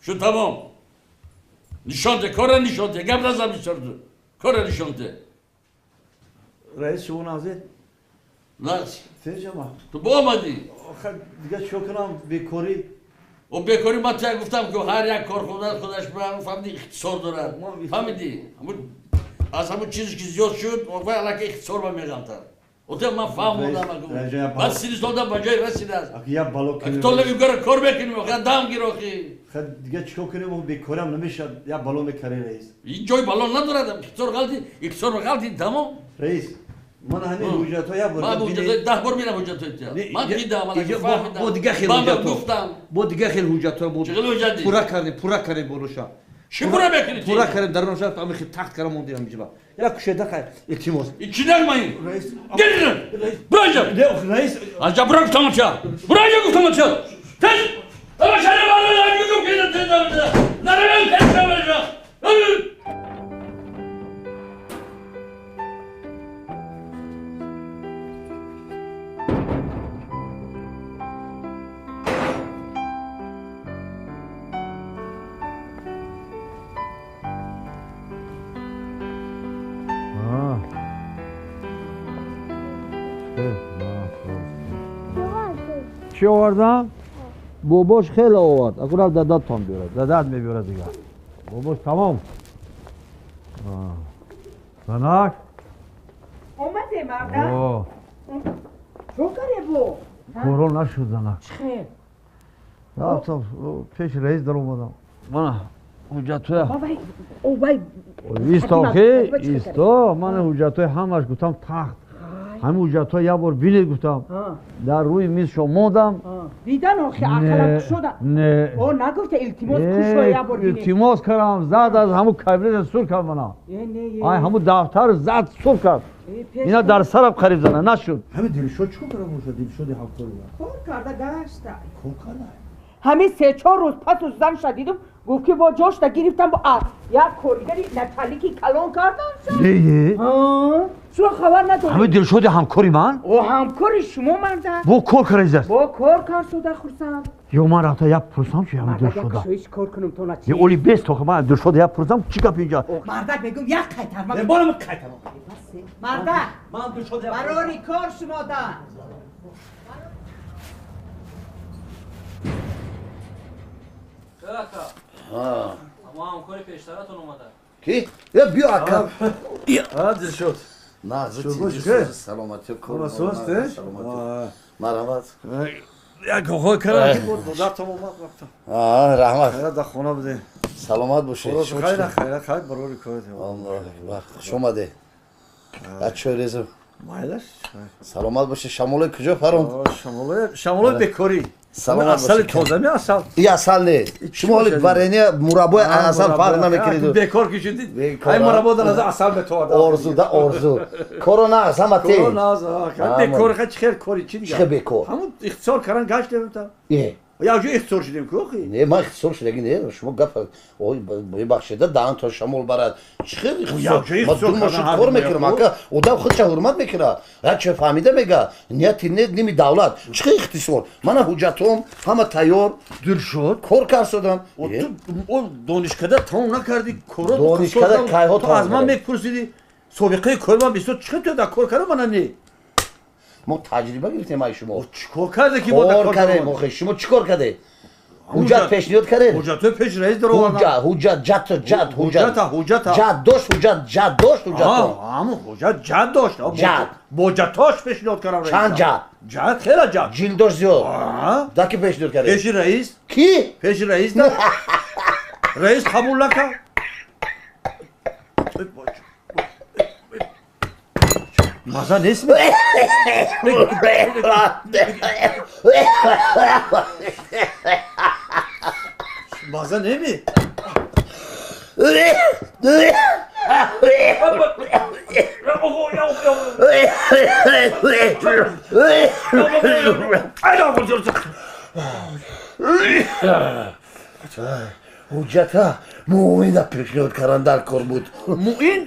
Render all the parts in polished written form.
Шу тамом. Нишонте, кора нишонте, гап назан бисёр ту. Кора нишонте. Раис шумо назид? Нас. Тежама. Ту бо омадӣ? Охир дига чико кунам, бекорӣ. О бекорӣ ман туя гуфтам, ки ҳар як корхона худаш фаҳмиди ихтисор дорад. Фаҳмидӣ? Аз ҳамун чизе ки зиёд шуд, вай аллакай ихтисор ба меғалтад. Оте ман фаҳмодам. Баъд сини солда ба ҷое расидааст. Я бало То левигара кор мекунем, охи дам гир охи. Дига чико кунем, бекориам намешад, я бало мекари раис. Ин ҷои бало надорад, ихтисор ғалти, ихтисор ғалти, тамом. Раис, ман ҳамин ҳуҷҷатҳо як бор ман ҳуҷҷатҳои 10 бор мерам ҳуҷҷатҳои тия. Ман дидам, фаҳмидам. Бо дига хел ҳуҷҷатҳо. Гуфтам. Бо дига хел ҳуҷҷатҳо бо. Чӣ хел ҳуҷҷати? Пурра кардем, пурра кардем болоша. Чӣ пурра мекунӣ? Пурра кардем, даруноша ами хел тахт кардам мондем ҳамиҷаба. Як кушеда хай, илтимос. Чӣ нагма ин? Гир! Бура инҷа! Раис! Анҷа бура гуфтам ча! Бура инҷа гуфтам ча! Тез! Ама шаре вала гуфтам ки тез наравем тез. Чӣ овардам? Бобош хеле овард. Акурав дадаттон биёрад. Дадат мебиёрад дигар. Бобош тамом. Занак. Омаде, марда? Чо каребо? Коро нашуд, занак. Чӣ? Рафтам пеши раис даромадам. Мана ҳуҷҷатҳоя. Исто, хе, исто, мана ҳуҷҷатҳои ҳамаш гуфтам тахт. Ҳамин ҳуҷҷатҳо як бор бинед гуфтам. Дар рӯи мизшо мондам. Дидан охи ақалан кушода. Не. О нагуфта илтимос кушо як бор бинед. Илтимос кардам, зад аз ҳамун кабинета сур кард мана. Ай ҳамун дафтар зад сур кард. Ина дар сарам қариб зана нашуд. Ҳамин Дилшод чӣ кор карда бошад? Дилшоди ҳамкори ман. Кор карда гашта. Кор карда? Ҳамин се-чор рӯз пасу занша дидум, гуфт ки бо ҷошта гирифтам бо як коригари началики калон кардан. Не. Шумо хабар надоред? Ҳамин Дилшоди ҳамкори ман? О ҳамкори шумо марда. Бо кор карда. Бо кор кар шуда хурсанд. Ё ман рафта як пурсам чи ҳамин Дилшода. Кушоиш кор кунам то на чи. Е оли бес то ман Дилшода як пурсам чӣ гап инҷа. Мардак мегум як қайтарма. Борам қайтарма. Мардак. Ман Дилшода. Барори кор шумода. Ама ҳамкори пештаратон омада. Ки? Е биё ака. Дилшод. На, саломатӣ кор. Саломатӣ. Марҳамат. Як охо кардам ки додатам омад рафтам. Раҳмат. Хайр, дар хона будем. Саломат бошед. Хайр, хайр, хайр, барори кор. Аллоҳ акбар. Хуш омадед. Чой резам. Майлаш. Саломат бошед. Шамолои куҷо фаронд? Шамолои, шамолои бекорӣ. Саломат асали тоза ми асал. И асал нест. Шумо ҳоли варенье мураббои асал фарқ намекунед. Бекор ки шудид. Ай мураббо дар назар асал метовард. Орзу да орзу. Коро нағз ҳама те. Коро нағз. Бекор ха чӣ хел кори чӣ дигар? Чӣ бекор? Ҳамун ихтисор кардан гаштем та. Е. Я ҷо ихтисор шудем ку охи? Не, ман ихтисор шудагӣ не. Шумо гап бибахшеда даҳан то шамол барад. Чӣ хел ихтисор? Ман ду моҳ шуд кор мекунам ака. Одам худша ҳурмат мекунад. Ҳар фаҳмида мега. Нияти не ними давлат. Чӣ хел ихтисор? Мана ҳуҷҷатҳом ҳама тайёр. Дилшод кор карсодам. О донишкада тамом накардӣ коро. Донишкада кайҳо то аз ман мепурсидӣ. Собиқаи кори ман бисёр чӣ хел ту дар кор кардам мана не? Мо таҷриба гирифтем ай шумо. Чӣ кор карде ки мо кор кардем? Охе шумо чӣ кор кардед? Ҳуҷҷат пешниҳод кардед? Ҳуҷҷатҳои пеш раис даровардам. Ҳуҷҷат, ҳуҷҷат, ҷат, ҷат, ҳуҷҷат, ҳуҷҷат. Ҷат дошт, ҳуҷҷат, ҷат дошт, ҳуҷҷат. Ҳамун ҳуҷҷат ҷат дошт. Ҷат. Бо ҷатош пешниҳод кардам раис. Чанд ҷат? Ҷат, хеле ҷат. Ҷилд дошт зиёд. Да ки пешниҳод кардед? Пеши раис. Ки? Пеши раис да. Раис қабул накард. Маза нест? Маза неми? Ҳуҷҷата Муина пешниҳод кардан дар кор буд. Муин?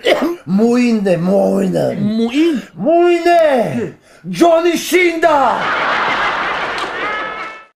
Муине, Муине. Муин? Муине! Ҷонишинда!